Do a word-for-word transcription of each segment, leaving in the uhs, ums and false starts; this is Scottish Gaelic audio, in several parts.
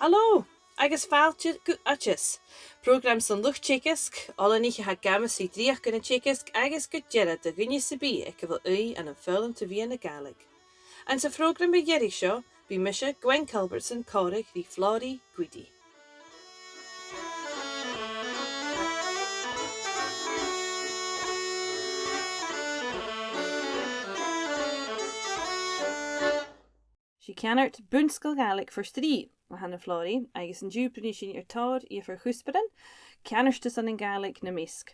Halò, agus fàilte gu Oideas, prògram son luchd-teagaisg, oileanaich a tha ag amas ri dreuchd ann an teagasg agus gu dearbh do dhuine sam bith aig a bheil ùidh ann am foghlam tro mheadhan na Gàidhlig. Anns a' phrògram mu dheireadh seo, bidh mise, Gwen Culbertson, a' còmhradh ri Flòraidh Gwyddy. 'S i ceannard Bun-sgoil Ghàidhlig Phort Rìgh a th' ann am Flòraidh, agus an-diugh bruidhnidh sinn air tòrr dhiofar chuspairean, ceannardas ann an Gàidhlig nam measg.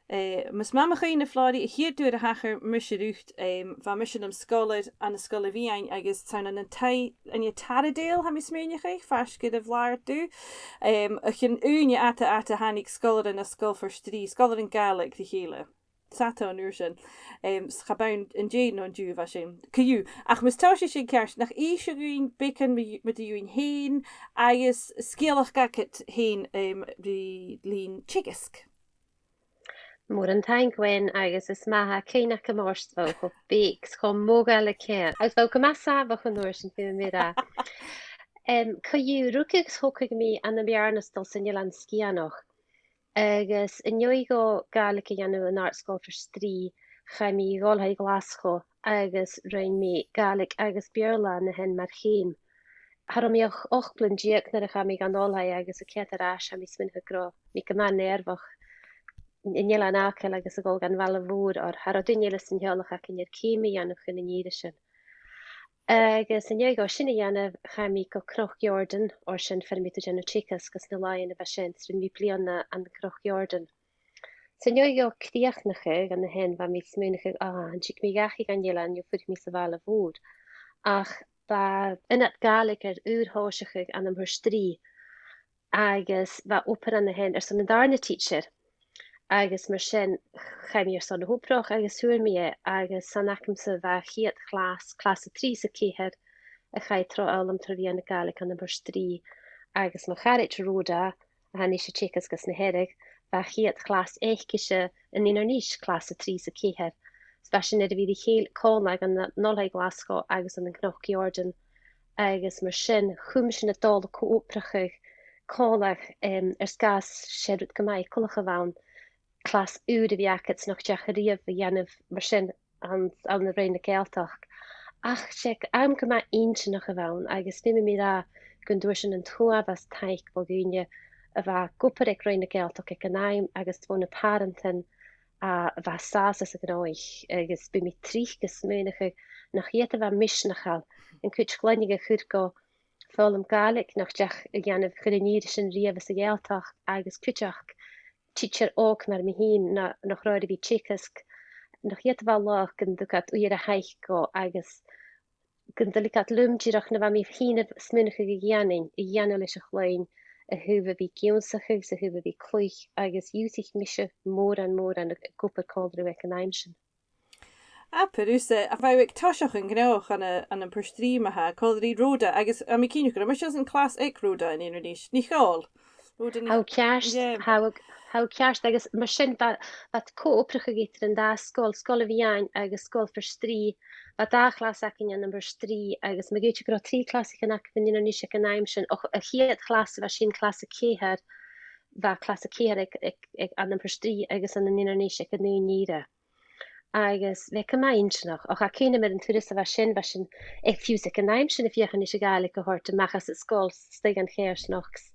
Eh, mas math mo chuimhne, a Fhlòraidh, a' chiad turas a thachair mise riut, em, bha mise nam sgoilear ann an Sgoil a' Mheadhain agus 's ann ann an taigh, ann an Tarradale, tha mi a' smaoineachadh, faisg air a' bhlàr dubh. Em, ach an ùine fhada, fhada a thàinig sgoilearan à Sgoil Phort Rìgh, sgoilearan Gàidhlig ri chèile. 'S fhada an uair sin. Em, 's cha b' ann an-dè no an-diugh a bha sin. Co-dhiù, ach mus tòisich sinn ceart, nach innis thu dhuinn beagan mu, mu do dheidhinn fhèin agus sgeulachd agad fhèin, em, ri linn teagasg. Mòran taing, Gwen, agus is math a tha cuimhne agam ort, bha thu cho beag 's cho modhail a' ceann. Agus bha thu gu math sàmhach an uair sin, feumaidh mi ràdh. Em, co-dhiù, rugadh agus thogadh mi ann am Beàrnasdal san Eilean Sgitheanach. Agus an dèidh dhomh Gàidhlig a dhèanamh an Àrd-sgoil Phort Rìgh, chaidh mi a dh'Oilthigh Ghlaschu agus rinn mi Gàidhlig agus Beurla an sin mar cheum. Cha robh mi ach ochd bliadhna deug nuair a chaidh mi dhan oilthigh agus a' coimhead air ais, tha mi a' smaoineachadh gun robh mi gu math nearbhach an eilean fhàgail agus a' dol dhan bhaile mhòr, oir cha robh duine eile san teaghlach againn air ceum a dhèanamh chun an ìre sin. Agus an dèidh dhomh sin a dhèanamh, chaidh mi gu Cnoc Iòrdain, oir sin far am biodh tu a' dèanamh teagasg anns na làithean a bha sin, 's rinn mi bliadhna ann an Cnoc Iòrdain. 'S an dèidh dhomh crìochnachadh an sin, bha mi a' smaoineachadh, ah, an tig mi dhachaigh dhan eilean no fuirich mi sa bhaile mhòr. Ach bha ionad Gàidhlig air ùr-thòiseachadh ann am Port Rìgh, agus bha obair ann an sin airson an dàrna tidsear. Agus mar sin, chaidh mi airson na h-obrach agus fhuair mi e, agus 's ann agamsa a bha a' chiad chlas, clas a trì 's a ceithir, a chaidh tro fhoghlam tro mheadhan na Gàidhlig ann am Port Rìgh, agus mo charaid Rhoda, a tha a-nis a' teagasg anns na Hearadh, bha a' chiad chlas aicese an Inbhir Nis, clas a trì 's a ceithir. Is bha sinn air a bhith ri chèile còmhla ann an, an Oilthigh Ghlaschu agus ann an Cnoc Iòrdain, agus mar sin, chùm sinn a' dol a co-obrachadh còmhla, em, air sgàth 's e rud gu math eagalach a bh' ann, clas ùr a bhith agad 's nach deach a-riamh a dhèanamh mar sin ann, ann an Roinn na Gàidhealtachd. Ach 's e àm gu math inntinneach a bh' ann, agus feumaidh mi ràdh gun d' fhuair sinn an t-uabhas taic bho dhaoine a bha ag obair aig Roinn na Gàidhealtachd aig an àm agus bho na pàrantan a bha sàs anns a' ghnothach, agus bidh mi tric a' smaoineachadh nach iad a bha misneachail an cuid chloinne a chur gu foghlam Gàidhlig nach deach a dhèanamh chun an ìre sin riamh anns a' Ghàidhealtachd, agus cuideachd tidsear òg mar mi fhìn na, nach robh air a bhith a' teagasg, nach iad a bha laghach gun tug iad uiread a thaic dhomh, agus gun do leig iad leam dìreach na bha mi fhìn a' smaoineachadh a dhèanainn, a dhèanamh leis a' chloinn, a thaobh a bhith ag ionnsachadh 's a thaobh a bhith a' cluich, agus dh'ionnsaich mise mòran, mòran ag obair còmhla riutha aig an àm sin. Ah, purtail, a bha thu aig toiseach an gnothach ann an, ann am Port Rìgh ma-thà, còmhla ri Rhoda, agus tha mi cinnteach gun robh mise san clas aig Rhoda an Inbhir Nis, nach eil? Rhoda Ní... Tha thu ceart, yeah, tha thu, tha thu ceart, agus mar sin bha, bha co-obrachadh eadar an dà sgoil, Sgoil a' Mheadhain agus Sgoil Phort Rìgh, bha dà chlas againn ann am Port Rìgh, agus ma dh'fhaodte gun robh trì clasaichean againn an Inbhir Nis aig an àm sin, ach a' chiad chlas a bha sin, clas a ceithir, bha clas a ceithir aig, aig, aig, ann am Port Rìgh agus ann an Inbhir Nis aig an aon ìre. Agus bha e gu math inntinneach, ach tha cuimhne agam air an turas a bha sin, bha sinn aig, fiù 's aig an àm sin, a' feuchainn ris a' Ghàidhlig a thoirt a-mach às an sgoil 's a-staigh dhan choimhearsnachd.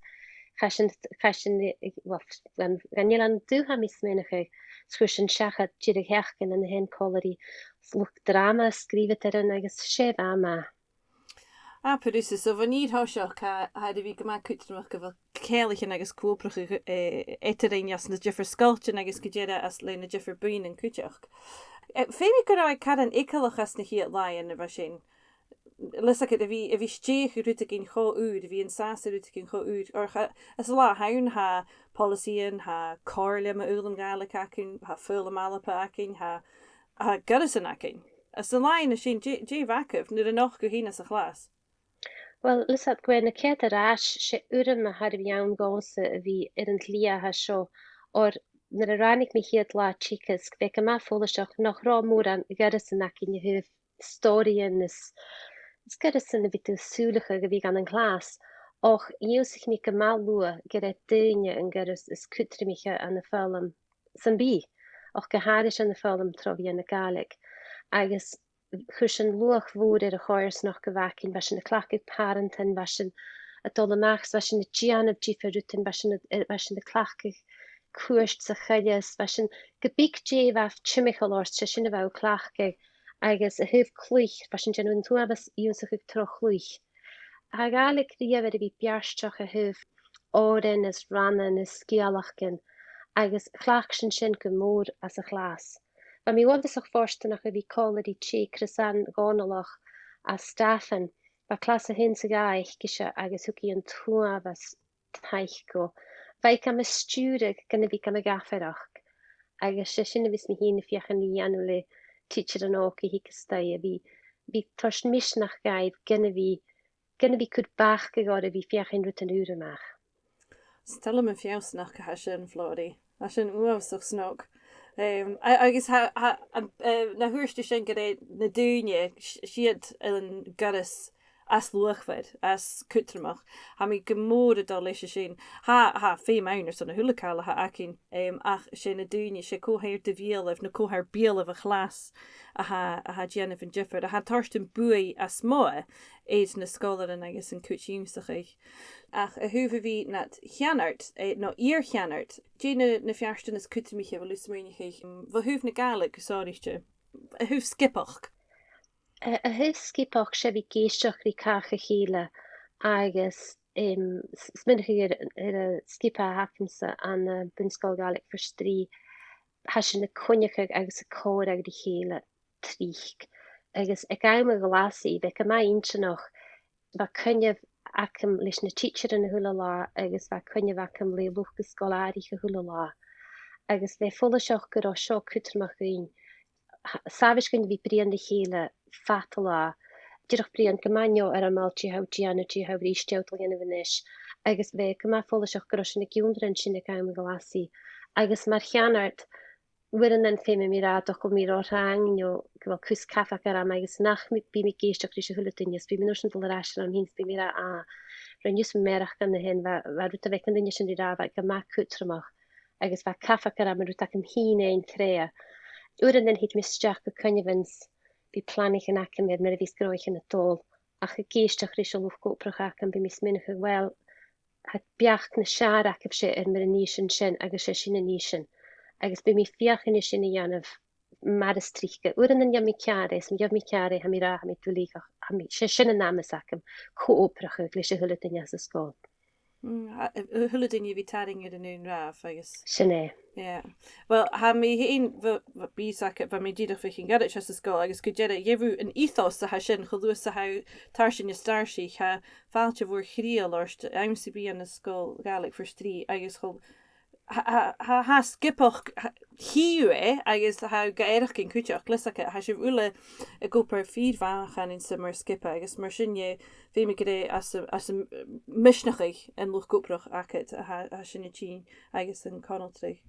Chaidh sinn, chaidh sinn, eh, well, dhan, dhan Eilean Dubh, tha mi a' smaoineachadh, 's chuir sinn seachad deireadh-sheachdain an sin còmhla ri luchd-dràma a' sgrìobhadh air an, agus 's e bha e math. Ah, purtail, so bhon fhìor thoiseach, tha, tha e air a bhith gu math cudromach gu bheil ceanglaichean agus co-obrachadh, eh, eadarainn anns na diofar sgoiltean agus gu dearbh anns, le na diofar buidhnean cuideachd. Eh, feumaidh gun robh e caran eagalach anns na ciad làithean a bha sin. Leis a' chiad a bhith, a bhith a' stèidheachadh rudeigin cho ùr, a bhith an sàs ann an rudeigin cho ùr. Oir tha, anns an latha an-diugh, tha poileasaidhean, tha comhairle mu fhoghlam Gàidhlig againn, tha foghlam Alba againn, tha, tha goireasan againn. Anns na làithean a sin, dè, dè bh' agaibh nuair a nochd thu fhèin anns a' chlas? Well, leis a' chiad, Gwen, a' chiad air ais, 's e urram a th' air a bhith ann dhòmhsa a bhith air an t-slighe a tha seo, oir nuair a ràinig mi a' chiad latha teagaisg, bha e gu math follaiseach nach robh mòran ghoireasan againn a thaobh stòiridhean is, is goireasan a bhith a' sùileachadh a bhith ann an clas. Ach dh'ionnsaich mi gu math luath gur e daoine an goireas as cudromaiche ann am foghlam sam bith, ach gu h-àraidh ann am foghlam tro mheadhan na Gàidhlig. Agus chuir sin luach mhòr air a' choimhearsnachd a bh' againn, bha sinn a' cleachdadh pàrantan, bha sinn a' dol a-mach, bha sinn a' dèanamh diofar rudan, bha sinn a', bha sinn a' cleachdadh cuairt sa choille, bha sinn, ge bith dè bha timcheall ort, 's e sin a bha thu a' cleachdadh, agus a thaobh cluich, bha sinn a' dèanamh an t-uabhas ionnsachadh tro chluich. Tha Gàidhlig riamh air a bhith beartach a thaobh òrain is rannan is sgeulachdan, agus chleachd sinn sin gu mòr anns a' chlas. Bha mi uabhasach fortanach a bhith còmhla ri tè, Crios-Anne Dhòmhnallach à Stafainn. Bha clas a h-aon 's a dhà aicese agus thug i an t-uabhas taic dhomh. Bha i gam stiùireadh gun a bhith gam ghafaidheachd. Agus 's e sin a bhios mi fhìn a' feuchainn ri dhèanamh le tidsearan òga a thig a-staigh, a bhith, bhith toirt misneachd dhaibh gun a bhith, gun a bhith cur bacadh orra a bhith feuchainn rudan ùra a-mach. 'S toil leam am feallsanachd a tha sin, Flòraidh. Tha sin uabhasach snog. Em, a-, agus tha, tha, am, eh, na thuirt thu sin gur e na daoine, s-, 's iad an goireas as luachmhoire, as cudromach. Tha mi gu mòr a' dol leis a sin. Tha, tha feum ann airson a h-uile càil a th' againn, em, ach 's e na daoine, 's e cò tha air do bheulaibh, no cò tha air beulaibh a' chlas a tha, a tha dèanamh an diofar, a tha toirt am buaidh as motha air na sgoilearan agus an cuid ionnsachaidh. Ach a thaobh a bhith nad cheannard, eh, no iar-cheannard, dè na, na feartan as cudromaiche a bheil thu a' smaoineachadh, em, bho thaobh na Gàidhlig gu sònraichte, a thaobh sgioba? A, a thaobh sgioba, 's e bhith ag èisteachd ri càch a chèile agus, em, s-, smaoineachadh air, air an sgioba a th' agamsa ann am Bun-sgoil Ghàidhlig Phort Rìgh. Tha sinn a' coinneachadh agus a' còmhradh ri chèile tric. Agus aig àm a' ghlasaidh, bha e gu math inntinneach, bha coinneamh agam leis na tidsearan a h-uile latha, agus bha coinneamh agam le luchd an sgoil-àraich a h-uile latha. Agus bha e follaiseach gun robh seo cudromach dhuinn, th-, 's àbhaist dhuinn a bhith a' bruidhinn ri chèile fad an latha. Dìreach bruidhinn gu math neo-fhoirmeil, dè tha thu a' dèanamh, dè tha thu a-rithist a' dol a dhèanamh a-nis. Agus bha e gu math follaiseach gun robh sinn ag ionndrainn sin aig àm a' ghlasaidh. Agus mar cheannard, uaireannan feumaidh mi ràdh, gu bheil mi ro thrang, no gu bheil cus cabhaig orm, agus nach bi, bi mi ag èisteachd ris a h-uile duine, is bidh mi an uair sin a' dol air ais orm fhìn, is bidh mi ag ràdh, ah, rinn thusa mearachd an sin, bha, bha rud a bha aig an duine sin ri ràdh, bha e gu math cudromach, agus bha cabhaig orm an rud agam fhìn fhèin a chraoladh. Uaireannan thèid mi a-steach gu coinneamhan 's bidh planaichean agam air mar a bhios gnothaichean a' dol, ach ag èisteachd ris an luchd-obrach agam, bidh mi a' smaoineachadh, uill, tha beachd nas fheàrr agaibhse air mar a nì sinn sin agus 's e sin a nì sinn. Agus bidh mi a' feuchainn sin a dhèanamh mar as trice. Uaireannan gheibh mi ceàrr, is ma gheibh mi ceàrr, tha mi ag ràdh, tha mi duilich, ach tha mi, 's e sin an amas agam, co-obrachadh leis a h-uile duine anns an sgoil. Mm, a, a, a h-uile duine a bhith tarraing air an aon ràmh agus... Sin e. Yeah. Uill, tha mi fhìn, bha, bha, bidh fhios agad, bha mi dìreach a' faicinn goirid às an sgoil, agus gu dearbh, gheibh thu an ethos a tha sin, cho luath 's a tha thu tarsainn an stairsnich, tha fàilte mhòr chridheil ort, àm sam bith ann an Sgoil Ghàidhlig Phort Rìgh, agus cho, tha, tha, tha, tha sgioba, tha, chì thu e, agus tha thu ga fhaireachdainn cuideachd, leis a, tha sibh uile ag obair fìor mhath, chanainn-sa, mar sgioba, agus mar sin dheth, feumaidh gur e às a', às a' mhisneachadh an luchd-obrach agad a tha, a tha sin a' tighinn agus an conaltradh.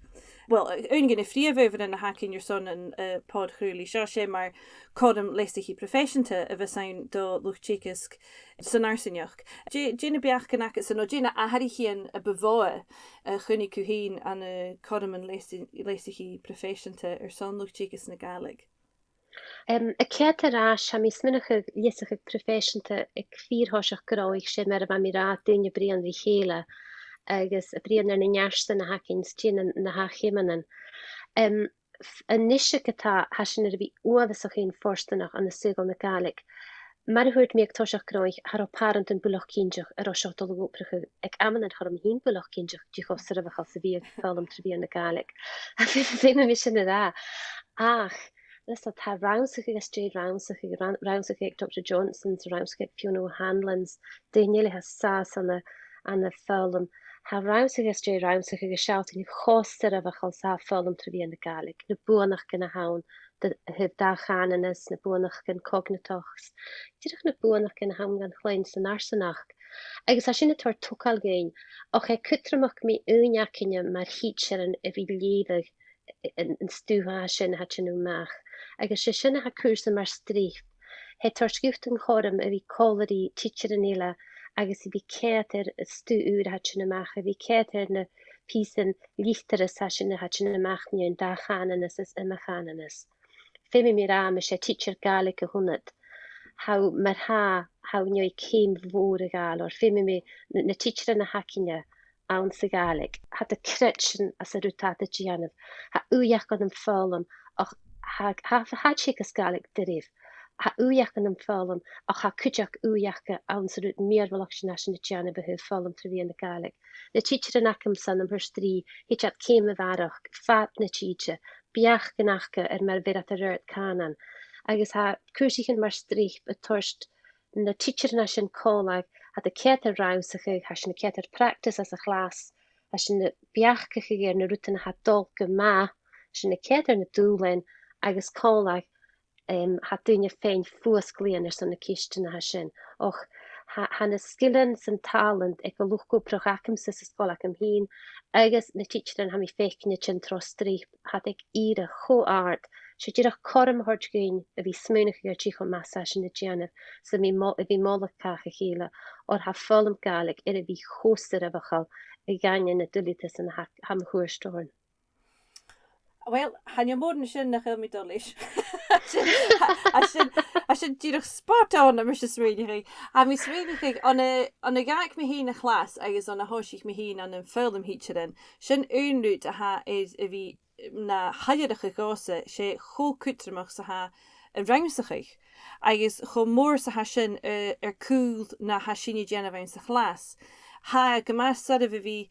Uill, aon de na prìomh adhbharan a th' againn airson an, eh, pod-chraoladh seo, 's e mar cothrom leasachaidh proifeiseanta a bhios ann do luchd-teagaisg san fharsaingeachd. Dè, dè na beachdan agadsa, no dè na h-atharraichean a bu mhotha a chunnaic thu fhèin ann an cothroman leasa-, leasachaidh proifeiseanta airson luchd-teagaisg na Gàidhlig? Em, a' coimhead air ais, tha mi a' smaoineachadh leasachadh proifeiseanta aig fìor thoiseach gnothaich, 's e mar a bha mi ag ràdh, daoine a' bruidhinn ri chèile, agus a' bruidhinn air na neartan a th' againn, 's dè na, na h-ath-cheumannan. Em, f-, a-nis ge-tà, tha sinn air a bhith uabhasach fhèin fortanach ann an saoghal na Gàidhlig. Mar a thuirt mi aig toiseach gnothaich, cha robh pàrantan buileach cinnteach an robh seo a' dol a dh'obrachadh. Aig amannan cha robh mi fhìn buileach cinnteach dè cho soirbheachail 's a bhiodh foghlam tro mheadhan na Gàidhlig. Feumaidh mi sin a ràdh. Ach, leis a tha rannsachadh às dèidh rannsachadh, ran-, rannsachadh aig Doctor Johnson, 's rannsachadh aig Fiona O'Hanlon, 's daoine eile a tha sàs ann an, ann am foghlam, tha rannsachadh às dèidh rannsachadh a' sealltainn cho soirbheachail 's a tha foghlam tro mheadhan na Gàidhlig, na buannachdan a th' ann, do, a thaobh dà-chànanas, na buannachdan cognitiveach, dìreach na buannachdan a th' ann dhan chloinn san fharsaingeachd. Agus tha sin a' toirt togail dhuinn, ach tha e cudromach gum bi ùidh againne mar thidsearan a bhith a' leughadh an, an stuth a tha sin a tha a' tighinn a-mach. Agus 's e sin a tha cùrsa mar Streap. Tha e a' toirt dhut an cothrom a bhith còmhla ri tidsearan eile agus a bhith coimhead air an stuth ùr a tha tighinn a-mach, a bhith coimhead air na pìosan litearrais a tha sin a tha tighinn a-mach mu dheidhinn dà-chànanas is ioma-chànanas. Feumaidh mi ràdh, mas e tidsear Gàidhlig a th' annad, tha thu mar-thà, tha thu an dèidh ceum mhòr a ghabhail, oir feumaidh mi na, na tidsearan a th' againne anns a' Ghàidhlig, tha iad a' creidsinn anns an rud a tha iad a' dèanamh. Tha ùidh aca ann am foghlam, ach tha, tha, tha teagasg Gàidhlig doirbh. Tha ùidh aca ann am foghlam, ach tha cuideachd ùidh aca anns an rud mìorbhaileach sin a tha sinn a' dèanamh a thaobh foghlam tro mheadhan na Gàidhlig. Na tidsearan agamsa ann am Port Rìgh, thèid iad ceum a bharrachd fad na tìde, beachdan aca air mar a bheir iad air adhart cànan. Agus tha cùrsaichean mar Streap a' toirt na tidsearan a tha sin còmhla, tha iad a' coimhead air rannsachadh, tha sinn a' coimhead air practice anns a' chlas, tha sinn a' beachdachadh air na rudan a tha dol gu math, tha sinn a' coimhead air na dùbhlain, agus còmhla, em, tha daoine a' faighinn fuasglaidhean airson na ceistean a tha sin. Och, tha, tha na sgilean 's an tàlant aig an luchd-obrach agamsa sa sgoil agam fhìn, agus na tidsearan a tha mi a' faicinn a' tighinn tro Streap, tha iad aig ìre cho àrd. 'S e dìreach cothrom a thoirt dhuinn a bhith a' smaoineachadh air dè cho math 's a tha sinn a' dèanamh, 's a bhith mo-, a bhith a' moladh càch a chèile, oir tha foghlam Gàidhlig air a bhith cho soirbheachail a dh'aindeoin na duilgheadasan a tha, tha mun cuairt oirnn. Uill, chan eil mòran an sin nach eil mi dol leis. Tha sin, tha sin, tha sin dìreach spot on, tha mise a' smaoineachadh. Tha mi a' smaoineachadh, on a, on a dh'fhàg mi fhìn a' chlas agus on a thòisich mi fhìn ann am foghlam thidsearan, sin aon rud a tha air a bhith na shoirbheachadh dhòmhsa, 's e cho cudromach 's a tha an rannsachadh, agus cho mòr 's a tha sin, eh, air cùl na tha sinne a' dèanamh anns a' chlas. Tha e gu math soirbh a bhith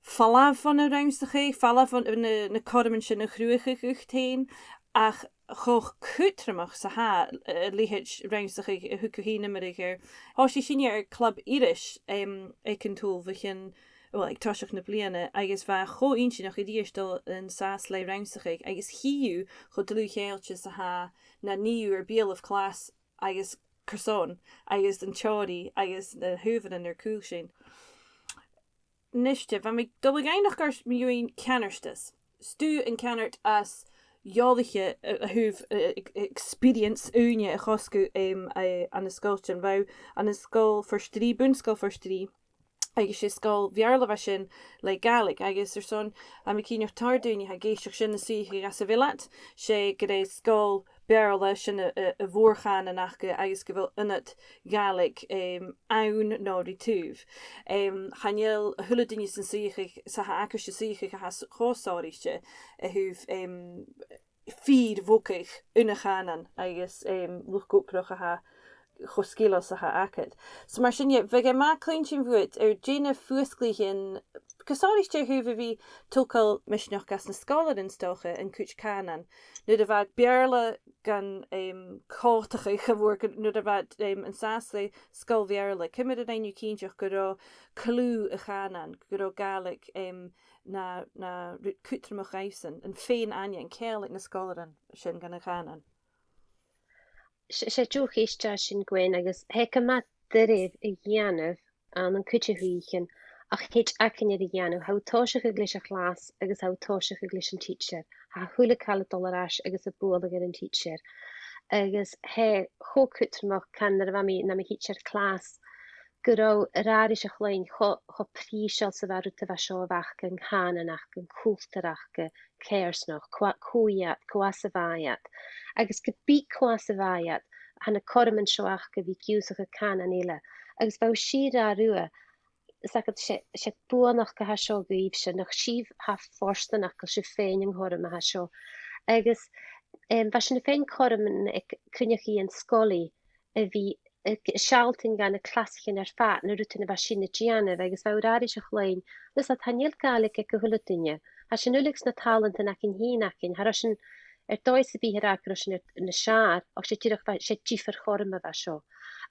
falbh bhon an rannsachadh, falbh bhon na, na cothroman sin a chruthachadh dhut fhèin, ach cho cudromach 's a tha, eh, a leithid rannsachadh a thug thu fhèin iomradh air. Thòisich sinne air Club Iris, em, aig an t-Sabhal bho chionn, well, aig toiseach na bliadhna, agus bha e cho inntinneach a-rithist a dhol an sàs le rannsachadh, agus chì thu cho dlùth-cheangailte 's a tha na nì thu air beulaibh clas agus carson, agus an teòiridh, agus na h-adhbharan air cùl sin. Nise, bha mi a' dol a dh'fhaighneachd ort mu dheidhinn ceannardas. 'S tu an ceannard as eòlaiche a, a thaobh, eh, ex-, experience ùine a chosg thu, em, eh, ann an sgoiltean. Bha thu ann an sgoil Phort Rìgh, Bun-sgoil Phort Rìgh, agus 's e sgoil Bheurla a bha sin le Gàidhlig, agus airson, tha mi cinnteach tòrr dhaoine a tha ag èisteachd ri sin nan suidheachadh anns a bheil iad, 's e gur e sgoil Bheurla sin a, a, a' mhòr-chànan aca agus gu bheil ionad Gàidhlig, em, ann no ri taobh. Em, chan eil a h-uile duine san suidheachadh, 's a tha agad san suidheachadh a tha s-, cho sònraichte a thaobh, em, fìor bhogadh aon chànan agus, em, luchd-obrach a tha cho sgileil 's a tha agad. So mar sin, bhiodh e math cluinntinn bhuat air dè na fuasglaidhean, gu sònraichte a thaobh a bhith a' togail misneachd às na sgoilearan 's dòcha an cuid cànain. Nuair a bha Beurla gan, em, còmhdachadh cha mhòr, gu-, nuair a bha, em, an sàs le sgoil Bheurla, ciamar a rinn thu cinnteach gun robh cliù a' chànain, gun robh Gàidhlig, em, na, na rud cudromach dhaibhsan, am fèin-aithne, an ceangal aig na sgoilearan sin dhan a' chànan? 'S e, 's e deagh cheist a tha sin, Gwen, agus tha e gu math doirbh a dhèanamh ann an cuid de shuidheachaidhean, ach thèid againn air a dhèanamh. Tha thu a' tòiseachadh leis a' chlas agus tha thu a' tòiseachadh leis an tidsear. Tha a h-uile càil a' dol air ais agus a' bualadh air an tidsear. Agus tha e cho cudromach, can, nuair a bha mi nam thidsear clas, gun robh air adhart ris a' chloinn cho, cho prìseil 's a bha an rud a bha seo a bh' aca, an cànan aca, an cultar aca, coimhearsnachd, cò, cò iad, cò às a bha iad. Agus ge bith cò às a bha iad, tha na cothroman seo aca a bhith ag ionnsachadh cànan eile. Agus bha sibh ag ràdh riutha, 's aithne dhut, 's e, 's e buannachd a tha seo dhuibhse, nach sibh a tha fortanach gu bheil sibh a' faighinn an cothrom a tha seo. Agus, em, bha sinn a' faighinn cothroman aig cruinneachaidhean sgoile a bhith a' sealltainn dha na clasaichean air fad na rudan a bha sinn a' dèanamh, agus bha thu ag ràdh ris a' chloinn, nis, chan eil Gàidhlig aig a h-uile duine. Tha sinn uile agus na tàlantan againn fhìn againn, cha robh sinn air dòigh sam bith ag ràdh gun robh sinn air, nas fheàrr, ach 's e dìreach, bha, 's e diofar chothrom a bha seo.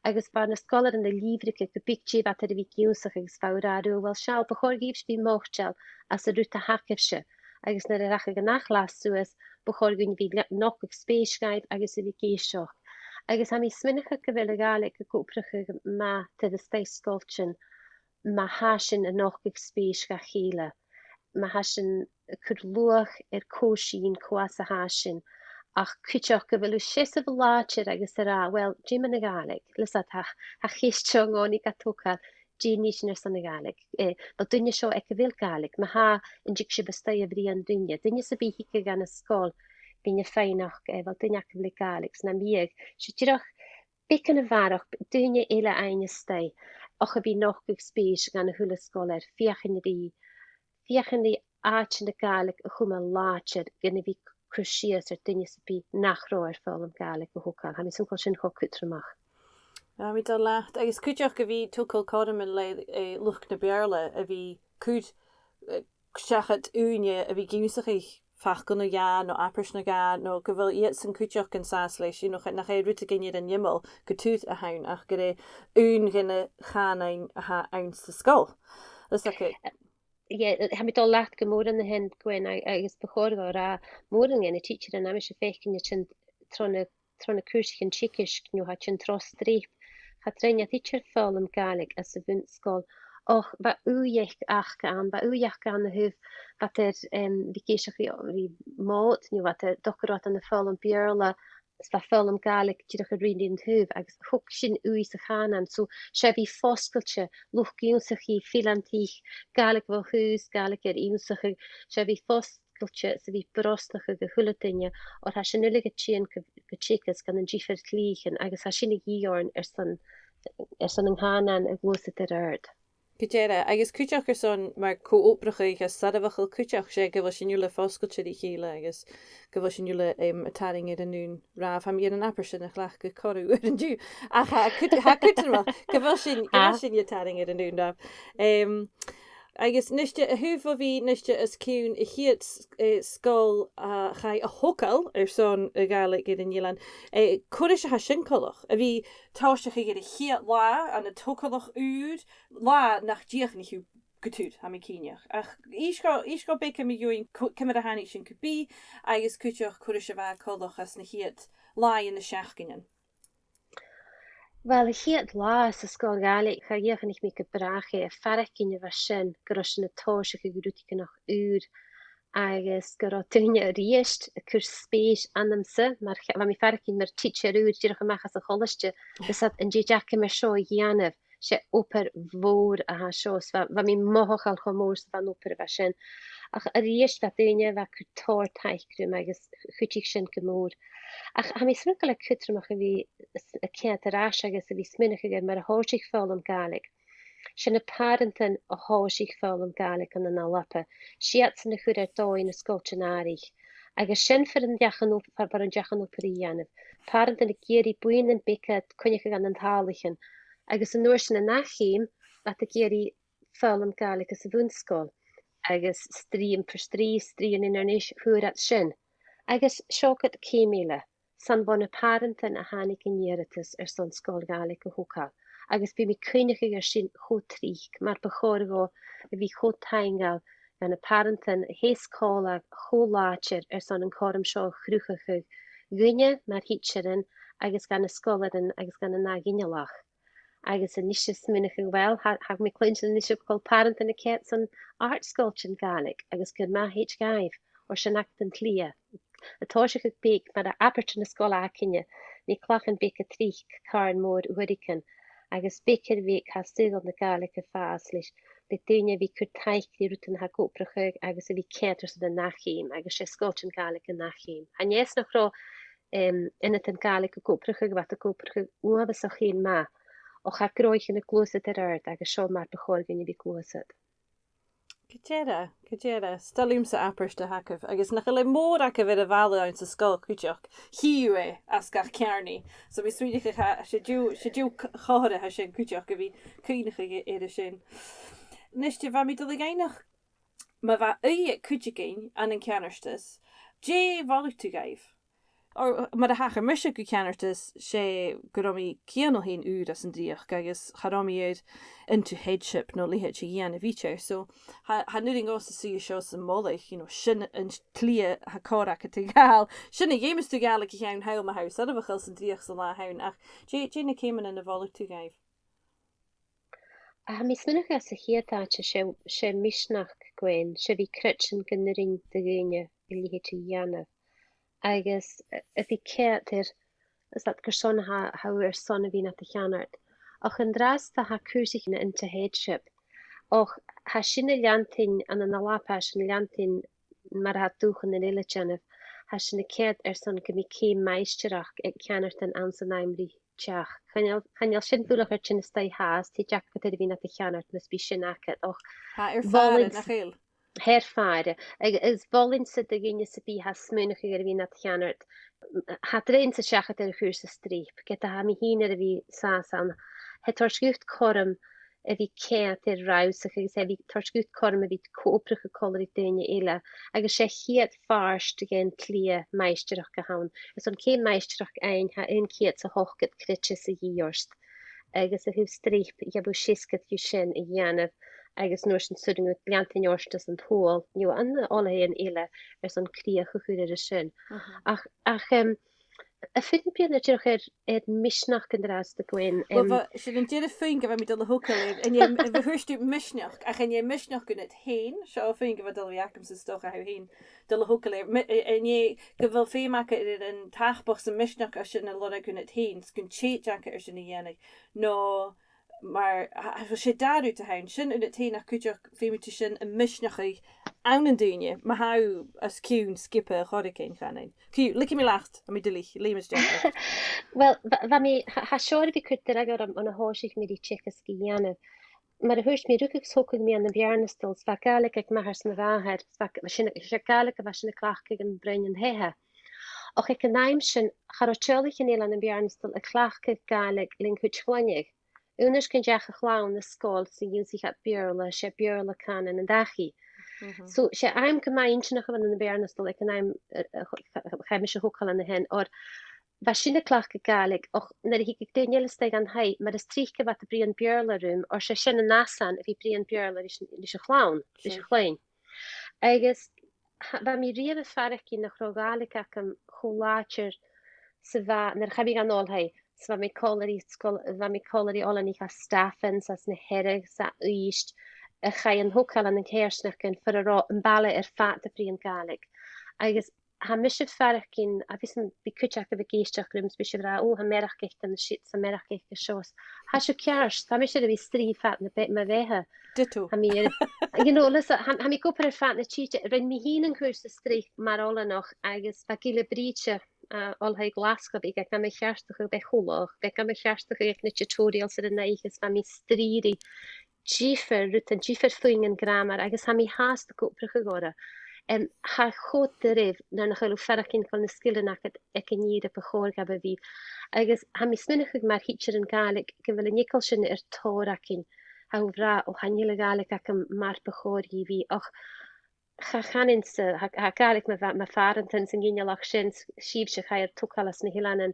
Agus bha na sgoilearan a' lìbhrigeadh ge bith dè bha iad air a bhith ag ionnsachadh, agus bha thu ag ràdh riutha, uill, seall, bu chòir dhuibhse a bhith moiteil anns an rud a th' agaibhse. Agus nuair a rachadh an ath chlas suas, bu chòir dhuinn a bhith le-, a' nochdadh spèis dhaibh agus a bhith ag èisteachd. Agus tha mi a' smaoineachadh gu bheil a' Ghàidhlig ag obrachadh math taobh a-staigh sgoiltean ma tha sinn a' nochdadh spèis dha chèile, ma tha sinn a' cur luach air cò sinn, cò às a tha sinn, ach cuideachd gu bheil thu seasamh làidir agus ag ràdh, well, dè mu na Gàidhlig? Leis a tha, tha a' cheist seo an-còmhnaidh ga togail, dè nì sinn airson na Gàidhlig? Eh, a bheil duine seo aig a bheil Gàidhlig? Ma tha, an tig sibh a-staigh a bhruidhinn ri duine, duine sam bith a thig dhan an sgoil, bidh e a' faighneachd, eh, a bheil duine agaibh le Gàidhlig, 's nam biodh, 's e dìreach beagan a bharrachd, daoine eile fhaighinn a-staigh, ach a bhith a' nochdadh spèis dhan a h-uile sgoilear, feuchainn ri, feuchainn ri àite na Gàidhlig a chumail làidir, gun a bhith a' cur sìos air duine sam bith nach robh air foghlam Gàidhlig a thogail. Tha mi a' smaoineachadh gu bheil sin cho cudromach. Tha mi dol leat, agus cuideachd a bhith a' togail cothroman le, eh, luchd na Beurla, a bhith a' cur, eh, seachad ùine a bhith ag ionnsachadh facal no dhà, no abairt no dhà, no gu bheil iadsan cuideachd an sàs leis, you know, cha-, nach e rudeigin air an iomall gu tur a th' ann, ach gur e aon de na cànain a th' anns an sgoil. Is dòcha. Yeah, tha mi dol leat gu mòr an sin, Gwen, a-, agus bu chòir dhomh ràdh, mòran de na tidsearan a tha mise a' faicinn a' tighinn tro na, tro na cùrsaichean teagaisg, no tha iad a' tighinn tro Streap. Cha do rinn iad idir foghlam Gàidhlig anns a' bhun-sgoil. Och, bha ùidh aca ann, bha ùidh aca ann a thaobh, bha iad air, em, bhith ag èisteachd ri, ri Mòd, no bha iad air, dòcha, ro fhada ann am foghlam Beurla, 's bha foghlam Gàidhlig dìreach a' ruighinn an taobh, agus thug sin ùidh sa chànan. So, 's e a bhith fosgailte, luchd-ionnsachaidh, fileantaich, Gàidhlig bho thùs, Gàidhlig air ionnsachadh, 's e a bhith fosgailte 's a bhith a' brosnachadh a h-uile duine, oir tha sinn uile a' tighinn gu, gu teagasg ann an diofar chliathan, agus tha sin a dhìth oirnn airson, airson an cànan a ghluasad air adhart. Gu dearbh, agus cuideachd airson mar co-obrachadh a tha soirbheachail cuideachd, 's e gu bheil sinn uile fosgailte ri chèile agus gu bheil sinn uile, em, a' tarraing air an aon ràmh. Tha mi air an abairt sin a chleachdadh corra uair an-diugh. Ach tha e cud-, tha e cudromach gu bheil sinn, gu bheil sinn a' tarraing air an aon ràmh. Em, agus a-niste, a thaobh a bhith a-niste os cionn a' chiad s-, eh, sgoil a chaidh a thogail airson a' Ghàidhlig air an eilean, eh, cò ris a tha sin coltach, a bhith a' tòiseachadh air a' chiad latha ann an togalach ùr, latha nach dìochuimhnich thu gu tur, tha mi cinnteach. Ach innis dhomh, innis dhomh beagan mu dheidhinn co-, ciamar a thàinig sin gu bith, agus cuideachd cò ris a bha e coltach anns na ciad làithean na seachdain. Well, a' chiad latha sa sgoil Ghàidhlig, cha dìochuimhnich mi gu bràth e, a' faireachdainn a bha sin, gun robh sinn a' tòiseachadh air rudeigin ùr, agus gun robh daoine a-rithist a' cur spèis annamsa, mar cha-, bha mi a' faireachdainn mar tidsear ùr dìreach a-mach às a' cholaiste, 's an tèid agam air seo a dhèanamh, 's e obair mhòr a tha seo, 's bha, bha mi mothachail cho mòr 's a bha an obair a bha sin. Ach a-rithist bha daoine a bha a' cur tòrr taic rium agus chuidich sin gu mòr. Ach tha mi a' smaoineachadh gu bheil e cudromach a bhith s-, a' coimhead air ais agus a bhith a' smaoineachadh air mar a thòisich foghlam Gàidhlig. 'S e na pàrantan a thòisich foghlam Gàidhlig ann an Alba. 'S iadsan a chuir air dòigh na sgoiltean-àraich. Agus sin far an deach an op-, far, far an deach an obair a dhèanamh. Pàrantan ag iarraidh buidhnean beaga a' coinneachadh ann an tàlaichean. Agus an uair sin an ath cheum, bha iad ag iarraidh foghlam Gàidhlig anns a' bhun-sgoil. Agus strì am Port Rìgh, strì ann an Inbhir Nis, fhuair iad sin. Agus seo agad ceum eile. 'S ann bho na pàrantan a thàinig an iarrtas airson sgoil Ghàidhlig a thogail, agus bidh mi a' cuimhneachadh air sin cho tric, mar bu chòir dhomh a bhith cho taingeil dha na pàrantan a sheas còmhla cho làidir airson an cothrom seo a chruthachadh dhuinne mar thidsearan agus dha na sgoilearan agus dha na ginealach. Agus a-nis a' smaoineachadh, well, tha, tha mi a' cluinntinn a-nis gu bheil pàrantan a' coimhead airson àrd-sgoiltean Gàidhlig, agus gur math a thèid dhaibh, oir 's ann agad an t-slighe. A' tòiseachadh beag mar a b' àbhaist ann an sgoil againne, nì clachan beaga tric càrn mòr uaireigin, agus beag air bheag tha saoghal na Gàidhlig a' fàs leis, le daoine a bhith a' cur taic ri rudan a tha ag obrachadh agus a bhith a' coimhead airson an ath cheum, agus 's e sgoiltean Gàidhlig an ath cheum. Chan e 's nach robh, em, ionadan Gàidhlig ag obrachadh, bha iad ag obrachadh uabhasach fhèin math, ach tha gnothaichean a' gluasad air adhart agus seo mar bu chòir dhuinn a bhith a' gluasad. Gu dearbh, gu dearbh. 'S toil leamsa abairt a th' agaibh, agus nach eil e mòr agaibh air a' bhalla anns an sgoil cuideachd, chì thu e às gach ceàrnaidh. So, bidh smaoineachadh, 's e deagh, 's e deagh c-, chomharra a tha sin cuideachd, a bhith a' cuimhneachadh air a sin. A-nis, bha mi dol a dh'fhaighneachd, ma bha ùidh aig cuideigin ann an ceannardas, dè mholadh tu dhaibh? Oir, mar a thachair mise gu ceannardas, 's e gun robh mi cianail fhèin ùr anns an dreuchd agus cha robh mi air into headship no leithid a dhèanamh idir. So, tha, tha an urrainn dhomhsa suidhe seo 's a' moladh, you know, sin an t-slighe a tha còir agad a ghabhail. Sin a dh'fheumas tu gabhail aig a' cheann thall ma tha thu soirbheachail san dreuchd san latha an-diugh, ach dè, dè na ceumannan a mholadh tu dhaibh? Tha mi a' smaoineachadh sa chiad àite, 's e, 's e misneachd, Gwen, 's e bhith a' creidsinn gun urrainn do dhuine a leithid a dhèanamh. agus a bhith coimhead air, is that carson a tha, tha thu airson a bhith nad cheannard. Ach an-dràsta tha cùrsaichean into headship. Och, tha sin a' leantainn ann an Alba, tha sin a' leantainn mar a tha dùthchannan eile a' dèanamh, tha sinn a' coimhead airson gum bi ceum maighstireachd aig ceannardan anns an àm ri teachd. Chan eil, chan eil sin buileach air tighinn a-staigh fhathast, thèid agad air a bhith nad cheannard mus bi sin agad, och, tha e air fàire, nach eil? Tha e air fàire. Agus mholainn-sa do dhuine sam bith a tha a' smaoineachadh air a bhith nad cheannard, tha e air tighinn seachad air a' chùrsa Streap, ged a tha mi fhìn air a bhith sàs ann. Tha e a' toirt dhut cothrom a bhith coimhead air rannsachadh agus a bhith toirt dhut cothrom a bhith co-obrachadh còmhla ri daoine eile, agus 's e a' chiad phàirt dhen t-slighe maighstireachd a th' ann. Is an ceum maighstireachd fhaighinn, tha aon ceud 's a h-ochdad creideas a dhìth ort. Agus a thaobh Streap, gheibh thu seasgad dhiubh sin a dhèanamh, agus an uair sin 's urrainn dhut leantainn ort anns an t-Sabhal, no ann an oilthighean eile, airson crìoch a chur air a sin. Ach, ach, em, a' fuireach dìreach air, air misneachd an-dràsta, a Gwen. Well, em, bha, sin an dèidh fhèin gu bheil mi a' dol a thogail air, an e, bha, thuirt thu misneachd, ach an e misneachd annad fhèin, seo fhèin gu bheil dol a bhith agamsa 's dòcha thu fhèin a' dol a thogail air, mi-, an e gu bheil feum agad air an t-àbhachd 's am misneachd a tha sin a lorg annad fhèin, 's gun tèid agad air sin a dhèanamh, no mar, a, a, 's e dà rud a th' ann, sin annad fhèin ach cuideachd feumaidh tu sin a mhisneachadh ann an daoine, ma tha thu os cionn sgioba a' chòraichean, chanainn. Ciamar, leigidh mi leat, tha mi duilich, leum a-steach. Well, bha, bha mi, tha, tha seo air a bhith cur dragh orm on a thòisich mi ri teagasg a dhèanamh. Mar a thuirt mi, rugadh 's thogadh mi ann am Beàrnasdal, 's bha Gàidhlig aig m' athair 's mo mhàthair, 's bha, bha sinn, 's e Gàidhlig a bha sinn a' cleachdadh am broinn an taighe. Ach aig an àm sin, cha robh teaghlaichean eile ann am Beàrnasdal a' cleachdadh Gàidhlig len cuid chloinne. Aon uair 's gun deach a' chlann na sgoil 's gun dèanadh iad Beurla, 's e Beurla cànan an dachaigh. Mhm. So, 's e àm gu math inntinneach a bh' ann am Beàrnasdal aig an àm, eh, eh, ch-, ch-, chaidh mise a thogail ann a shin, oir bha sinn a' cleachdadh Gàidhlig, ach nuair a thigeadh daoine eile a-staigh dhan taigh, mar as trice bha iad a' bruidhinn Beurla rium, oir 's e sin an fhàs ann, a bhith a' bruidhinn Beurla ris, ris a' chlann, ris a' chloinn. Agus tha, bha mi riamh a' faireachdainn nach robh Gàidhlig agam cho làidir 's a bha, nuair a chaidh mi dhan oilthigh, 's bha mi còmhla ri sgoil-, bha mi còmhla ri oileanaich à Stafainn, 's anns na Hearadh, 's à Uibhist, a chaidh an togail ann an coimhearsnachdan far an robh am baile air fad a' bruidhinn Gàidhlig. Agus tha mise a' faireachdainn, a bhios am, bidh cuid agaibh ag èisteachd rium 's bidh sibh ag ràdh, "Ò, tha mearachd aice an siud, 's tha mearachd aice seo." 'S tha seo ceart, tha mise air a bhith a' strì fad na be-, mo bheatha. Ditto. Tha mi air, you know, listen, tha, tha mi ag obair air fad na tìde, rinn mi fhìn an cùrsa Streap mar oileanach agus bha Gillebrìde, uh, Oilthigh Ghlaschu, bha e gam cheartachadh, bha e cho laghach, bha e gam cheartachadh aig na tutorials air an oidhche, is bha mi a' strì ri diofar rudan, diofar phuingean gràmair, agus tha mi fhathast ag obrachadh orra. Em, tha e cho doirbh nuair nach eil thu a' faireachdainn gu bheil na sgilean agad aig an ìre bu chòir dhaibh a bhith. Agus tha mi a' smaoineachadh mar thidsearan Gàidhlig gu bheil an t-eagal sin air tòrr againn. Tha thu ag ràdh, "Ò, chan eil a' Ghàidhlig agam mar bu chòir dhi bhith." Ach cha chanainn-sa, tha, tha Gàidhlig mo, mo phàrantan 's an ginealach sin, 's sibhse a chaidh air togail às na h-eileanan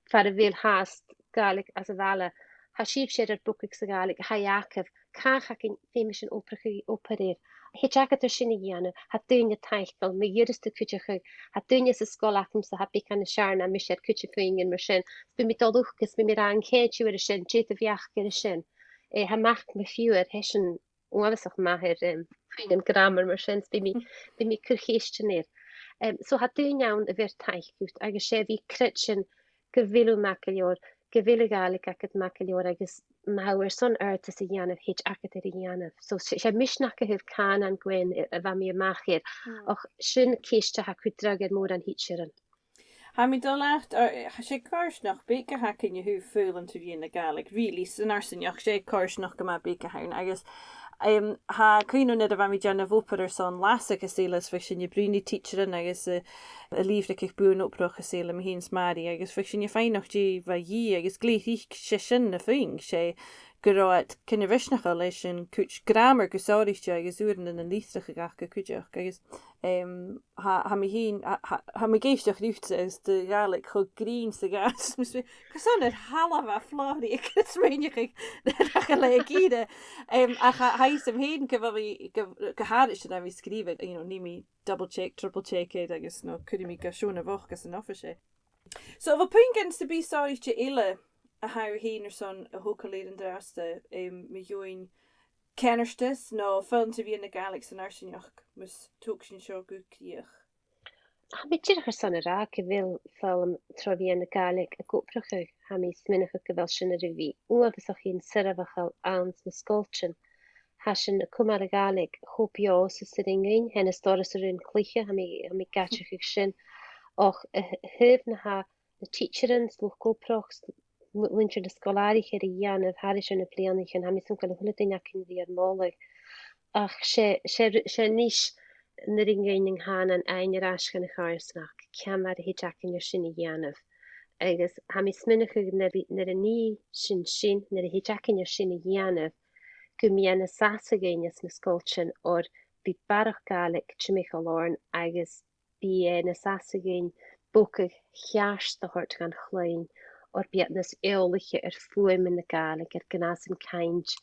far a bheil fhathast Gàidhlig anns a' bhaile. Tha sibhse air ur bogadh sa Ghàidhlig, tha e agaibh, càit a bheil againn, feumaidh sinn obrachadh, obair air. Thèid agad air sin a dhèanamh, tha daoine a' taiceil, ma dh'iarras tu cuideachadh, tha daoine sa sgoil agamsa, tha beagan nas fheàrr na mise air cuid de phuingean mar sin. 'S bidh mi a' dol thuca 's bidh mi ag ràdh, "An tèid thu air a sin, dè do bheachd air a sin?" Eh, tha mac mo phiuthar, tha esan uabhasach math air, em, puingean gràmair mar sin, 's bidh mi, bidh mi a' cur cheistean air. Em, so tha daoine ann a bheir taic dhut, agus 's e a bhith a' creidsinn gu bheil thu math gu leòr, gu bheil a' Ghàidhlig agad math gu leòr, agus ma tha thu airson adhartas a dhèanamh, thèid agad air a dhèanamh. So 's e, 's e misneachd a thaobh cànan, a Gwen, a, a bha mi a-mach air. Mm. Ach sin ceist a tha a' cur dragh air mòran thidsearan. Tha mi a' dol leat, or, tha, 's e coimhearsnachd beag a th' againn a thaobh foghlam tro mheadhan na Gàidhlig, really, san fharsaingeachd, 's e coimhearsnachd gu math beag a th' ann, agus, em, tha cuimhne agam nuair a bha mi a' dèanamh obair airson Leasachadh is Eile, is bhiodh sinn a' bruidhinn ri tidsearan agus, eh, a' lìbhrigeadh buannachd obrach is eile, mi fhìn 's Màiri, agus bhiodh sinn a' faighneachd dè bha a dhìth, agus glè thric 's e sin na phuing, 's e gun robh iad gu math misneachail leis an cuid gràmair gu sònraichte agus uaireannan an litreachadh aca cuideachd, agus, em, tha, tha mi fhìn, tha, tha, tha mi ag èisteachd riutsa is do Ghàidhlig cho grinn 's a ghabhas. Carson air thalamh a tha Flòraidh a' smaoineachadh nach eil e ag iarraidh? Em, ach tha, tha fhios agam fhìn gu bheil mi, gu, gu h-àraidh nuair a bha mi a' sgrìobhadh, you know, nì mi double check, triple check iad agus, no, cuiridh mi gu seòrsa bhochd anns an oifis e. So, a bheil puingean sam bith sònraichte eile a tha thu fhèin airson a thogail air an-dràsta, em, mu dheidhinn ceannardas no foghlam tro mheadhan na Gàidhlig san fharsaingeachd, mus tog sinn seo gu crìoch? Tha mi dìreach airson a ràdh gu bheil foghlam tro mheadhan na Gàidhlig ag obrachadh. Tha mi a' smaoineachadh gu bheil sin air a bhith uabhasach fhèin soirbheachail anns na sgoiltean. Tha sinn a' cumail a' Ghàidhlig cho beò 's as urrainn dhuinn, tha e nas dorra 's a rinn cluiche, tha mi, tha mi ag aideachadh sin. Ach a th-, a thaobh na tha na tidsearan 's luchd-obrach 's mu-, muinntir na sgoil-àraich air a dhèanamh thairis air na bliadhnaichean, tha mi a' smaoineachadh gu bheil a h-uile duine againn ri ar mholadh. Ach 's e, 's e, 's e a-nis nuair a rinn an cànan fhaighinn air ais dhan a' choimhearsnachd, ciamar a thèid againn air sin a dhèanamh. Agus tha mi a' smaoineachadh nuair a, nuair a nì sinn sin, nuair a thèid againn air sin a dhèanamh, gum bi e nas fhasa dhuinn anns na sgoiltean oir bidh barrachd Gàidhlig timcheall oirnn agus bidh e nas fhasa dhuinn bogadh cheart a thoirt dhan chloinn oir bidh iad nas eòlaiche air fuaimean na Gàidhlig, air gnàthasan-cainnt,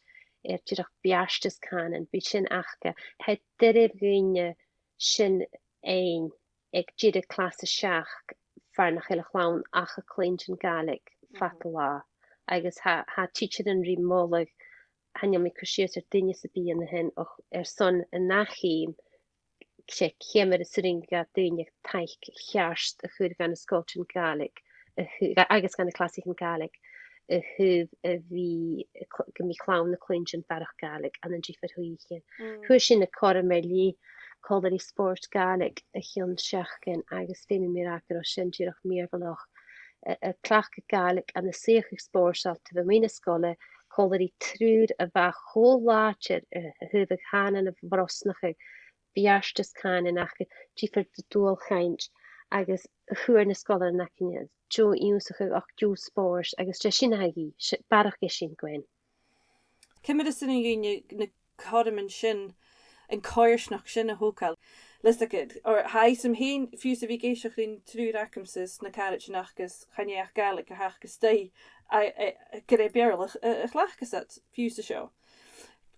air dìreach beartas cànain, bidh sin aca. Tha e doirbh dhuinne sin fhaighinn aig deireadh clas a seachd far nach eil a' chlann ach a' cluinntinn Gàidhlig fad an latha. Agus tha, tha tidsearan ri moladh, chan eil mi a' cur sìos air duine sam bith an sin, ach airson an ath cheum, 's e ciamar as urrainn do dhaoine taic cheart a chur dha na sgoiltean Gàidhlig, a th-, agus dha na clasaichean Gàidhlig, a thaobh a bhith, gum bi clann a' cluinntinn barrachd Gàidhlig ann an diofar shuidheachaidhean. Fhuair sinn an cothrom air leth còmhla ri Spòrs Gàidhlig o chionn seachdain agus feumaidh mi ràdh gun robh sin dìreach mìorbhaileach. A, a' cleachdadh Gàidhlig ann an suidheachadh spòrsail taobh a-muigh na sgoile, còmhla ri triùir a bha cho làidir a, a thaobh a' chànain a bhrosnachadh, beartas cànain aca, diofar dualchainnt, agus fhuair na sgoilearan againne deagh ionnsachadh ach deagh spòrs, agus 's e sin a th' againn, 's e barrachd eisimpleir. Ciamar as urrainn dhuibh na, na cothroman sin, an coimhearsnachd sin a thogail? Leis a, oir tha fhios agam fhìn, fiù 's a bhith ag èisteachd ris an triùir agamsa 's na caraidean aca 's chan e ach Gàidhlig a th' aca a-staigh, a, a, gur e Beurla a, a chleachdas iad fiù 's an seo.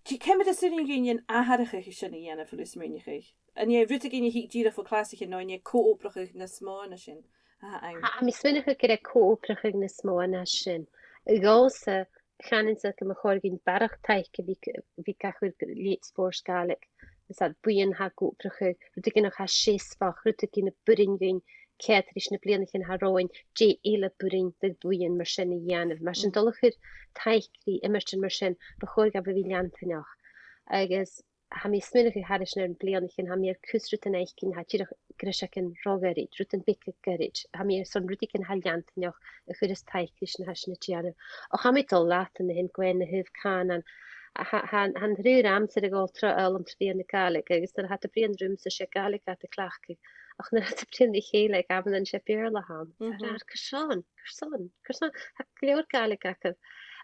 Dè, ciamar as urrainn dhuinn atharrachadh sin a dhèanamh, a bheil thu a' smaoineachadh? An e rudeigin a thig dìreach bho chlasaichean no an e co-obrachadh nas motha na sin a th' ann? Tha, tha mi a' smaoineachadh gur e co-obrachadh nas motha na sin. A dh'fhios, chanainn-sa gum bu chòir dhuinn barrachd taic a bhith, bhith ga chur gu leithid Spòrs Gàidhlig. Is iad buidheann a tha ag obrachadh, rudeigin a tha seasmhach, rudeigin a b' urrainn dhuinn coimhead ris na bliadhnaichean a tha romhainn, dè eile b' urrainn do bhuidheann mar sin a dhèanamh. Mar sin, dol a chur taic ri iomairtean mar sin, bu chòir dhaibh a bhith leantainneach. Agus tha mi a' smaoineachadh thairis air na bliadhnaichean, tha mi air cus rudan fhaicinn, tha dìreach greiseagan ro ghoirid, rudan beaga goirid. Tha mi airson rudeigin a tha leantainneach a chuireas taic ris na tha sinn a' dèanamh. Ach tha mi a' dol leat an sin, Gwen, a thaobh cànan. A tha, tha, tha an triùir agamsa air a dhol tro fhoghlam tro mheadhan na Gàidhlig, agus nuair a tha iad a' bruidhinn riumsa, 's e Gàidhlig a tha iad a' cleachdadh. Ach nuair a tha iad a' bruidhinn ri chèile aig amannan, 's e Beurla a th' ann. Tha iad ag ràdh, carson, carson, carson, tha gu leòr Gàidhlig agaibh.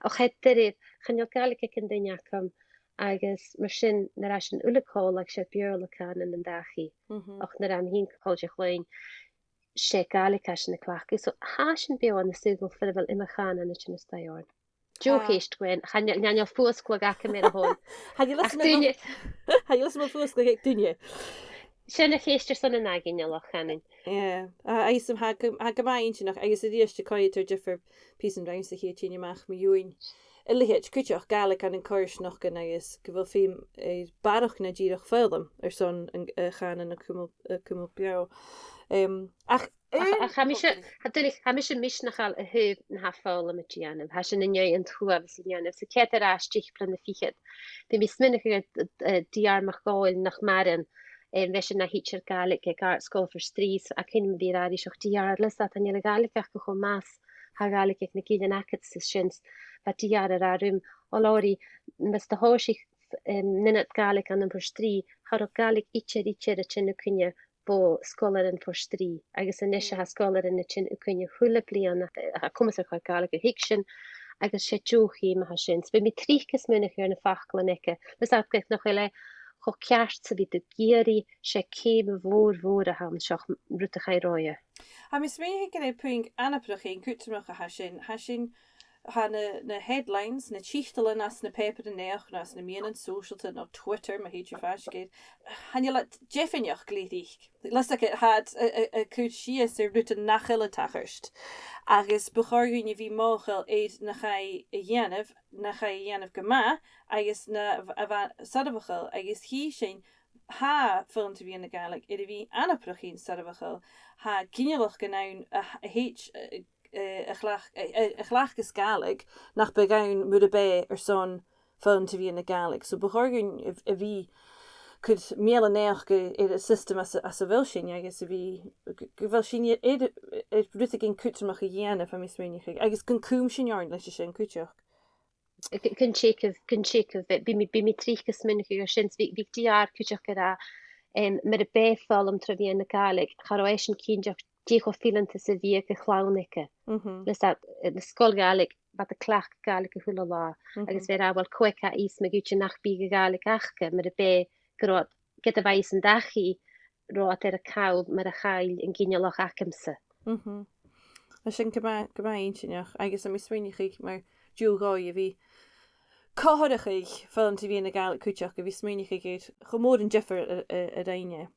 Ach tha e doirbh, chan eil Gàidhlig aig an duine agam, agus mar sin, nuair a tha sinn uile còmhla, 's e Beurla cànan an dachaigh. Ach nuair a tha mi fhìn còmhla ri a' chloinn, 's e Gàidhlig a tha sinn a' cleachdadh. So, tha sinn beò ann an saoghal far a bheil iomadh cànan a' tighinn a-staigh oirnn. Deagh cheist, Gwen. Chan eil, chan eil fuasgladh agam air a shon. Chan eil fhios agam, chan eil fhios agam am fuasgladh aig duine. Sin a' cheist airson an ath ghinealach, chanainn. Yeah. A, agus tha gu, tha gu math inntinneach, agus a-rithist a' coimhead air diofar pìosan rannsachaidh a' tighinn a-mach mu dheidhinn a leithid cuideachd Gàidhlig ann an coimhearsnachdan agus gu bheil feum air barrachd na dìreach foghlam airson an, a' chànan a chumail, a chumail beò. Em, ach, ach, ach tha mise, tha duilich, tha mise misneachail a thaobh na tha foghlam a' dèanamh. Tha sin an dèidh an t-uabhas a dhèanamh. So ceud air ais, deich bliadhna fichead, bha mi a' smaoineachadh air, eh, D R MacDhòmhnaill nach maireann, eh, bha esan na thidsear Gàidhlig aig Àrd-sgoil Phort Rìgh, ach cuimhne agam a bhith ag ràdh ris, "Och, D R, leis a tha, chan eil a' Ghàidhlig aca cho math 's a tha a' Ghàidhlig aig na gillean agad," 's sin, bha D R ag ràdh rium, "O Lori, mus do thòisich, em, an ionad Gàidhlig ann am Port Rìgh, cha robh Gàidhlig idir, idir a' tighinn thugainne bho sgoilearan Phort Rìgh, agus a-nis tha sgoilearan a' tighinn thugainne a h-uile bliadhna, eh, tha comas air choreigin Gàidhlig a thuigsinn, agus 's e deagh cheum a tha sin." So bha mi tric a' smaoineachadh air na faclan aige, leis a' gheibh nach eil e cho ceart 's a bhiodh tu ag iarraidh, 's e ceum mhòr, mhòr a th' ann, seo rud a chaidh roimhe. Tha mi a' smaoineachadh gur e puing anabarrach fhèin cudromach a tha sin, tha sin, tha na, na headlines, na tiotalan anns na pàipearan-naidheachd no anns na meadhanan sòisealta no Twitter, ma thèid thu faisg air, chan eil iad deimhinneach glè thric. Leis a, tha iad a', a', a' cur sìos air rudan nach eil a' tachairt. Agus bu chòir dhuinn a bhith mothachail air na chaidh a dhèanamh, na chaidh a dhèanamh gu math, agus na bh-, a bha soirbheachail, agus chì sinn tha foghlam tro mheadhan na Gàidhlig air a bhith anabarrach fhèin soirbheachail, tha ginealach gun ann a, a thèid, eh, eh, a chleach-, eh, eh, a chleachdas Gàidhlig nach biodh ann mura b' e airson foghlam tro mheadhan na Gàidhlig. So bu chòir dhuinn a, a bhith a' cur meal-a-naidheachd air an system anns a, anns a bheil sinn agus a bhith, gu, gu bheil sinn air, air, air rudeigin cudromach a dhèanamh, tha mi a' smaoineachadh, agus gun cùm sinn oirnn leis a sin cuideachd. Gun, gun teagamh, gun teagamh, bidh, bidh mi, bidh mi tric a' smaoineachadh air sin, bidh, bidh e ceart cuideachd gu robh, em, mura b' e foghlam tro mheadhan na Gàidhlig, cha robh esan cinnteach dè cho fileanta 's a bhiodh a' chlann aige. Mhm. Leis a, eh, na sgoil Ghàidhlig, bha iad a' cleachdadh Gàidhlig a h-uile latha, mhm, agus bha e ag ràdh, uill, cò aig a tha fios ma dh'fhaoidte nach biodh a' Ghàidhlig aca, mura b' e gu robh, ged a bha iad san dachaigh, robh iad air a call mar a chaill an ginealach agamsa. Mhm. Tha sin gu math, gu math inntinneach, agus tha mi a' smaoineachadh mar deagh dhòigh a bhith comharrachadh foghlam tro mheadhan na Gàidhlig cuideachd, a bhith a' smaoineachadh air cho mòr an diofar a, a, a rinn e.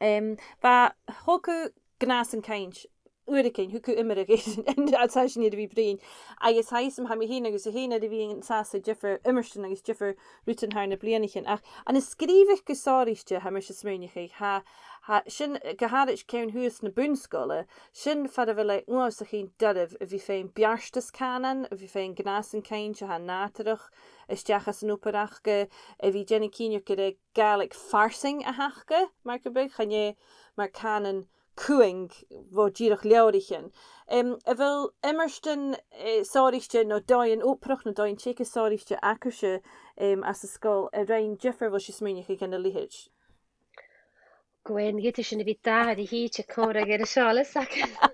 Em, bha, thog thu gnàthsan-cainnt uaireigin, thug thu iomradh air an, an, an t-seachdain a bha sinn air a bhith a' bruidhinn. Agus tha fhios agam, tha mi fhìn agus thu fhèin air a bhith an sàs ann an diofar iomairtean agus diofar rudan thar nam bliadhnaichean. Ach ann an sgrìobhadh gu sònraichte, tha mise a' smaoineachadh, tha, tha sin gu h-àraid ceann shuas na bun-sgoile, sin far a bheil e uabhasach fhèin doirbh a bhith a' faighinn beartas cànain, a bhith a' faighinn gnàthsan-cainnt a tha nàdarrach a-steach anns an obair aca, a bhith a' dèanamh cinnteach gur e Gàidhlig farsaing a th' aca, mar gum biodh, chan e mar cànan cumhang bho dìreach leabhraichean. Em, a bheil iomairtean, eh, sònraichte no dòighean obrach no dòighean teagaisg sònraichte agaibhse, em, anns an sgoil a rinn diofar, a bheil sibh a' smaoineachadh, dhan a leithid? Gwen, dh'fhaodadh sinn a bhith dà uair a thìde a' còmhradh air a seo, leis a, tha,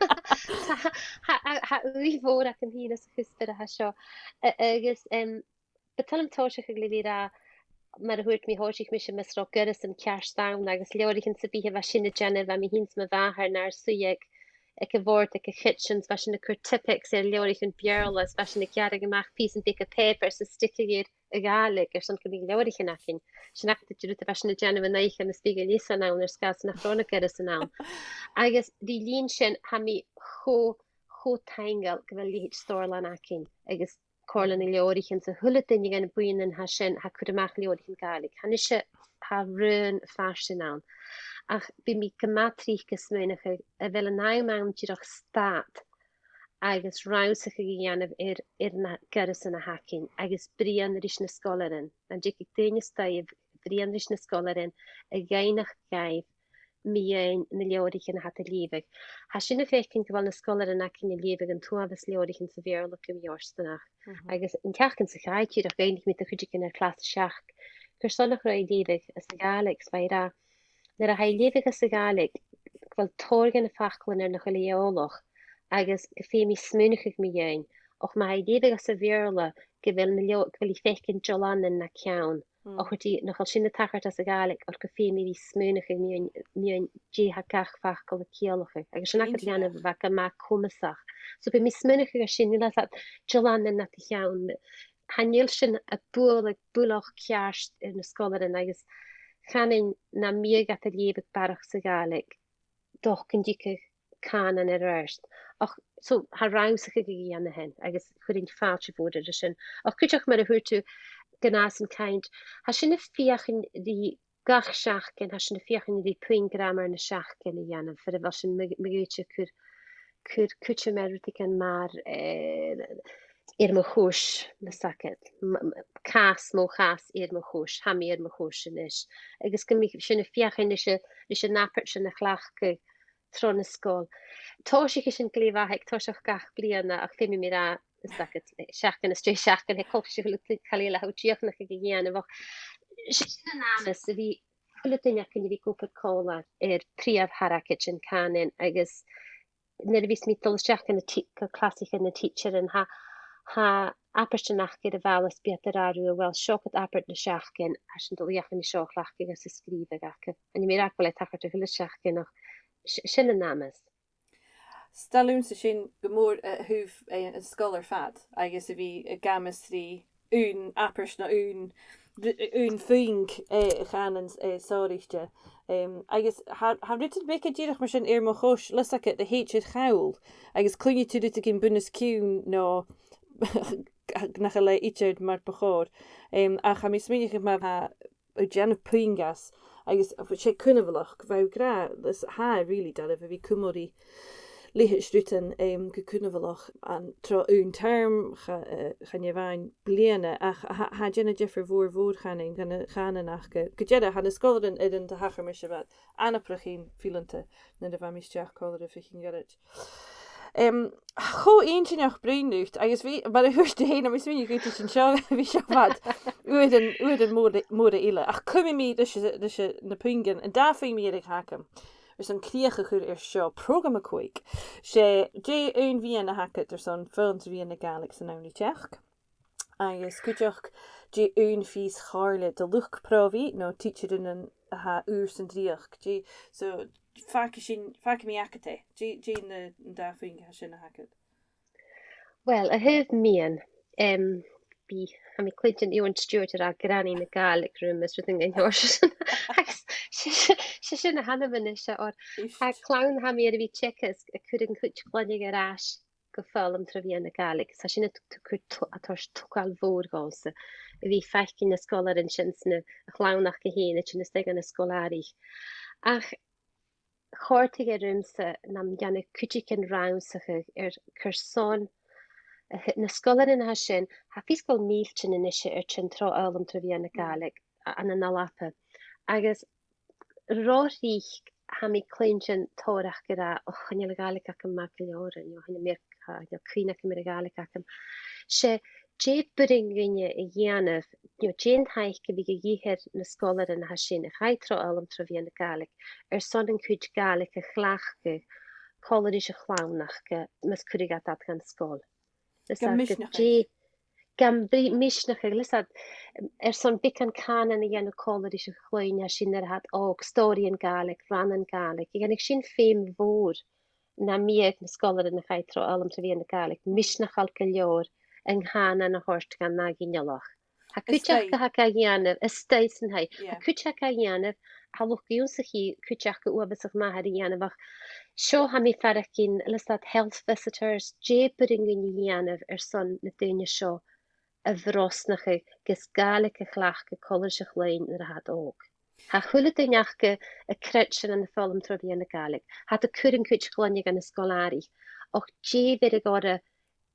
tha, tha, tha ùidh mhòr agam fhìn anns a' chuspair a tha seo. A-, agus, em, bu toil leam tòiseachadh le bhith ag ràdh, mar a thuirt mi, thòisich mise mus robh goireasan ceart ann, agus leabhraichean sam bith a bha sinn a' dèanamh, bha mi fhìn 's mo mhàthair nar suidhe aig, aig a' bhòrd aig a' chidsin, 's bha sinn a' cur Tippex air leabhraichean Beurla, 's bha sinn a' gearradh a-mach pìosan beaga pàipear 's a' stiocadh air a' Ghàidhlig airson gum biodh leabhraichean againn. Sin agad an rud a bha sinn a' dèanamh an oidhche mus biodh an leasan ann air sgàth 's nach robh na goireasan ann. Agus ri linn sin, tha mi cho, cho taingeil gu bheil leithid Stòrlann againn, agus Comhairle nan Leabhraichean, 's a h-uile duine dha na buidhnean a tha sin, tha cur a-mach leabhraichean Gàidhlig. Tha a-nis, tha raon farsaing ann. Ach bidh mi gu math tric a' smaoineachadh a bheil an t-àm ann dìreach stad agus rannsachadh a dhèanamh air, air na goireasan a th' againn, agus bruidhinn ris na sgoilearan. Nan tigeadh daoine a-staigh a bhruidhinn ris na sgoilearan, a dh'fhaighneachd dhaibh mu dheidhinn na leabhraichean a tha iad a' leughadh. Tha sinn a' faicinn gu bheil na sgoilearan againn a' leughadh an t-uabhas leabhraichean sa Bheurla gu mì-fhortanach. Mhm. Agus an t-seachdain sa chaidh, dìreach dh'fhaighnich mi do chuideigin air clas a seachd carson nach robh i a' leughadh sa Ghàidhlig, 's bha i ag ràdh, nuair a tha i a' leughadh sa Ghàidhlig, gu bheil tòrr dha na faclan air nach eil i eòlach, agus gum feum i smaoineachadh mu dheidhinn. Ach ma tha i a' leughadh sa Bheurla, gu bheil na leo-, gu bheil i a' faicinn dealbhan na ceann. Mm. Ach, a' dol, nach eil sin a' tachairt anns a' Ghàidhlig, oir gum feum i smaoineachadh mu dheidhinn, mu dheidhinn dè tha gach facal a' ciallachadh. Agus sin agad leanabh a bha gu math comasach. So bidh mi a' smaoineachadh air sin, nì e leas dealbhan nad cheann. Chan eil sin a' bualadh buileach ceart air na sgoilearan, agus chanainn nam biodh iad a' leughadh barrachd sa Ghàidhlig, 's dòcha gun tigeadh cànan air adhart. Ach, so, tha rannsachadh ga dhèanamh ann, agus chuirinn fàilte mhòr air sin. Ach cuideachd, mar a thuirt thu, gnàthsan-cainnt, tha sinn a' feuchainn ri gach seachdain, tha sinn a' feuchainn ri puing gràmair na seachdain a dhèanamh, far a bheil sinn ma-, ma dh'fhaodte a' cur, cur cuideam air rudeigin mar, eh, air mo chois, na sagad. M-, m-, cas, mo chas, air mo chois, tha mi air mo chois a-nis. Agus gum bi sinn a' feuchainn ris a', ris an abairt sin a chleachdadh tron an sgoil. Tòisichidh sinn glè mhath aig toiseach gach bliadhna, ach feumaidh mi ràdh, is dòcha, eh, seachdain às dèidh seachdain, tha coltas a h-uile càil eile, tha thu dìochuimhneachadh ga dhèanamh, ach 's e sin an amas, a bhith a h-uile duine againn a bhith ag obair còmhla air prìomh thargaidean cànain, agus nuair a bhios mi a' dol a-steach gu na ti-, gu clasaichean nan tidsearan, tha, tha abairtean aca air a' bhalla 's bidh iad ag ràdh rium, uill, seo agad abairt na seachdain, tha sinn a' dol a dh'fheuchainn seo a chleachdadh anns an sgrìobhadh aca. Chan eil mi ag ràdh gu bheil e a' tachairt a h-uile seachdain, ach s-, sin an amas. 'S toil leamsa sin gu mòr, eh, a thaobh, eh, an sgoil air fad, agus a bhith ag amas ri aon abairt no aon, aon phuing, eh, a' chànain, eh, sònraichte. Em, agus tha, tha rudan beaga dìreach mar sin air mo chois, leis a, a thèid air chall, agus cluinnidh tu rudeigin bun-os-cionn no nach eil e idir mar bu chòir. Em, ach tha mi a' smaoineachadh ma tha thu a' dèanamh puing às, Agus 's e cunbhalachd, bha thu ag ràdh, is tha e really doirbh a bhith a' cumail ri leithid rudan, em, gu cunbhalach an tro aon term, cha, eh, chan e a-mhàin bliadhna, ach tha, tha e a' dèanamh diofar mhòr, mhòr, chanainn, dhan a' chànan aca. Gu dearbh, tha na sgoilearan air an do thachair mise, bha e anabarrach fhèin fileanta nuair a bha mi a-steach còmhla ri Oifis an Ghoirid. Em, cho inntinneach bruidhinn riut, agus bha, mar a thuirt thu fhèin, tha mi a' smaoineachadh gun tèid sinn seo, bha seo fad uairean, uairean mòra, mòra eile. Ach cumaidh mi ris, ris na puingean, an dà phuing mu dheireadh a th' agam airson crìoch a chur air seo, prògram a còig. 'S e, dè aon mhiann a th' agad airson foghlam tro mheadhan na Gàidhlig san àm ri teachd? Agus cuideachd, dè aon phìos chomhairle do luchd-probhaidh no tidsearan a tha ùr san dreuchd? Dè, so, fàgaidh sinn, fàgaidh mi agad e. Dè, dè na, an dà phuing a tha sin a th' agad? Well, a thaobh miann, em, bidh, tha mi a' cluinntinn Eòghann Stiùbhart ag ràdh granny na Gàidhlig rium is rudan dhen t-seòrsa sin. Agus 's e, 's e, 's e sin a th' annam a-nis, oir tha clann a tha mi air a bhith a' teagasg a' cur an cuid chloinne air ais gu foghlam tro mheadhan na Gàidhlig. 'S tha sin a' t-, t-, cur t-, a' toirt togail mhòr dhòmhsa, a bhith a' faicinn na sgoilearan sin 's na, a' chlann aca fhèin a' tighinn a-steach dhan sgoil-àraich. Ach chòrdadh e riumsa nam dhèanadh cuideigin rannsachadh air carson a th-, na sgoilearan a tha sin, tha fios gu bheil mìltean a-nise air tighinn tro fhoghlam tro mheadhan na Gàidhlig a-, ann an Alba. Agus ro thric tha mi a' cluinntinn tòrr aca ag ràdh, "Och, chan eil a' Ghàidhlig agam math gu leòr," no, "Chan eil mi air, chan eil cuimhne agam air a' Ghàidhlig agam." 'S e, dè b' urrainn dhuinne a dhèanamh, no, dè an taic a bhiodh a dhìth air na sgoilearan a tha sin a chaidh tro fhoghlam tro mheadhan na Gàidhlig, airson an cuid Gàidhlig a chleachdadh còmhla ris a' chlann aca, mus cuireadh iad iad dhan sgoil. Is gam misneachadh. Dè, gam bri-, misneachadh, leis a, airson beagan cànain a dhèanamh còmhla ris a' chloinn a tha sin nuair a tha iad òg, stòiridhean Gàidhlig, rannan Gàidhlig. Dhèanadh sin feum mhòr nam biodh na sgoilearan a chaidh tro fhoghlam tro mheadhan na Gàidhlig misneachail gu leòr an cànan a thoirt dhan ath ghinealach. Tha cuid aca ga dhèanamh, a-staigh san taigh. Tha cuid aca ga dhèanamh, tha luchd-ionnsachaidh cuid aca uabhasach math air a dhèanamh, ach seo tha mi a' faireachdainn, leis a, health visitors, dè b' urrainn dhuinn a dhèanamh airson na daoine seo a bhrosnachadh gus Gàidhlig a chleachdadh còmhla ris a' chloinn nuair a tha iad òg. Tha a h-uile duine aca a' creidsinn ann am foghlam tro mheadhan na Gàidhlig. Tha iad a' cur an cuid chloinne dhan sgoil-àraich. Ach dè bheireadh orra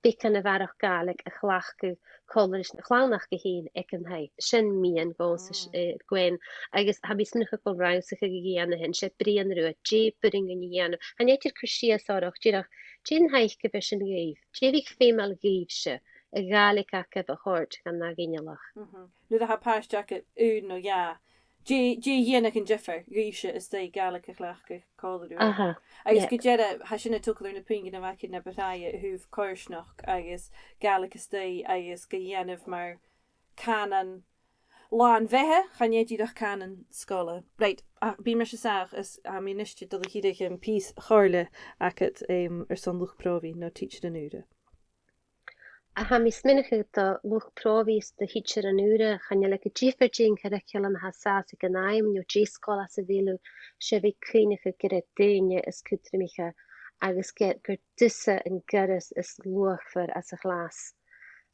beagan a bharrachd Gàidhlig a chleachdadh còmhla ris a' chlann aca fhèin aig an taigh? Sin miann dhòmhsa, eh, Gwen. Agus tha mi a' smaoineachadh gu bheil rannsachadh ga dhèanamh an sin, 's e bruidhinn riutha, dè b' urrainn dhuinn a dhèanamh. Chan eil idir cur sìos orra, dìreach, dè an taic a bhiodh sin dhuibh? Dè bhiodh feumail dhuibhse, a' Ghàidhlig agaibh a thoirt dhan ath ghinealach? Nuair a tha pàiste agad, aon no dhà, dè, dè dhèanadh an diofar dhuibhse a-staigh Gàidhlig a chleachdadh còmhla riutha? Agus gu dearbh, tha sin a' togail air na puingean a bh' againn na bu tràithe a thaobh coimhearsnachd agus Gàidhlig a-staigh agus ga dhèanamh mar cànan làn-bheatha, chan e dìreach cànan sgoile. Right, ach bidh mise sàmhach is tha mi a-nis a' dol a dh'fhiafraigh am pìos chomhairle agad, em, airson luchd-probhaidh no tidsearan ùra. A tha mi a' smaoineachadh do luchd-probhaidh is do thidsearan ùra, chan eil e gu diofar dè an curriculum a tha an sàs aig an àm, no dè an sgoil às a bheil thu, 's e bhith cuimhneachadh gur e daoine as cudromaiche agus gur, gur tusa an goireas as luachmhoire anns a' chlas.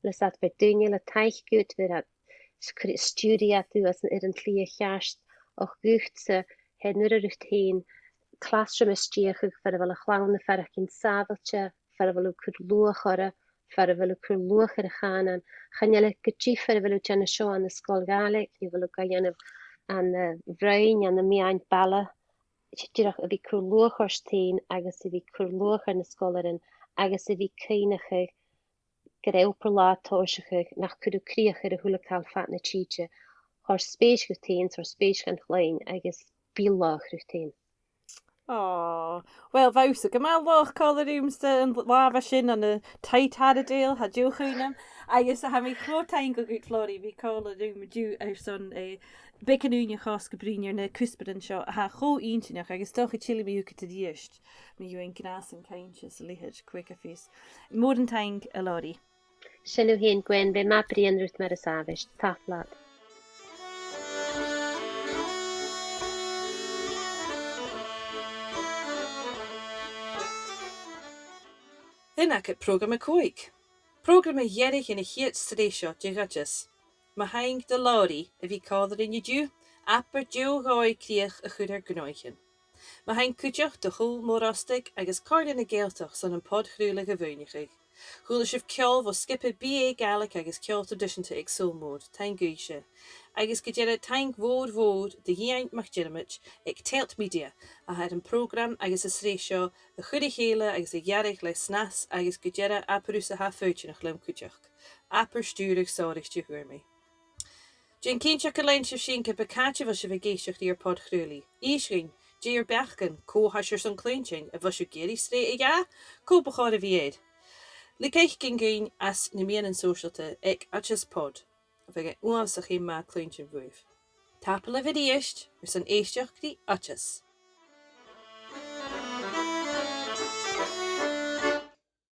Leis a bheil daoine eile a' taic dhut, bheir iad, s-, cr-, stiùiridh iad thu anns an, air an t-slighe cheart, ach dhutsa, tha e nuair a rud fhèin, classroom a stèidheachadh far a bheil a' chlann a' faireachdainn sàbhailte, far a bheil thu a' cur luach orra, far a bheil thu a' cur luach air a' chànan. Chan eil e gu diofar a bheil thu a' dèanamh seo ann an sgoil Ghàidhlig, no a bheil thu ga dhèanamh ann am, eh, roinn, ann am meadhan baile. Dìreach a bhith a' cur luach ort fhèin agus a bhith a' cur luach air na sgoilearan agus a bhith cuimhneachadh gur e obair-latha tòiseachadh, nach cuir thu crìoch air a h-uile càil fad na tìde. Thoir spèis dhut fhèin, thoir spèis dhan chloinn agus bi laghach riut fhèin. Aw, uill, bha thusa gu math laghach còmhla riumsa an latha sin ann an Taigh Tarradale, tha deagh chuimhne agam, agus tha mi cho taingeil dhut, Flòraidh, a bhith còmhla rium an-diugh airson, eh, beagan ùine a chosg a' bruidhinn air na cuspairean seo a tha cho inntinneach agus 's dòcha tilgidh mi thugad a-rithist mu dheidhinn gnàthasan-cainnte 's a leithid, cò aig tha fios. Mòran taing, a Fhlòraidh. Sin thu fhèin, Gwen, bidh e math bruidhinn riut mar as àbhaist. Tapadh leat. Sin agad prògram a còig. Prògram mu dheireadh dhen a' chiad sreath seo de dh'Oideas. Mo thaing do Fhlòraidh a bhith còmhla rinn an-diugh, abair deagh dhòigh crìoch a chur air gnothaichean. Mothaich cuideachd do Shùil Mòr Ostaig agus Comhairle na Gàidhealtachd son am pod-chraoladh a mhaoineachadh. Chuala sibh ceòl bho sgioba B A Gàidhlig agus ceòl traidiseanta aig Sabhal Mòr, taing dhuibhse. Agus gu dearbh taing mhòr mhòr do dh'Iain MacDhiarmaid aig Tèilt Media a tha air a' phrògram agus an t-sreath seo a chur ri chèile agus a ghearradh le snas agus gu dearbh abair thusa tha foighidneach leam cuideachd. Abair stiùireadh sònraichte fhuair mi. Dèan cinnteach gun lean sibh sinn ge b' e càite a bheil sibh ag èisteachd ri ar pod-chraolaidhean. Innsibh dhuinn, dè ur beachdan, cò tha sibh airson cluinntinn, a bheil sibh ag iarraidh sreath a dhà, cò bu chòir a bhith air. Leig fhaicinn dhuinn anns na meadhanan sòisealta aig Oideas Pod. Bhiodh e uabhasach math cluinntinn bhuaibh. Tapadh leibh a-rithist airson èisteachd ri Oideas.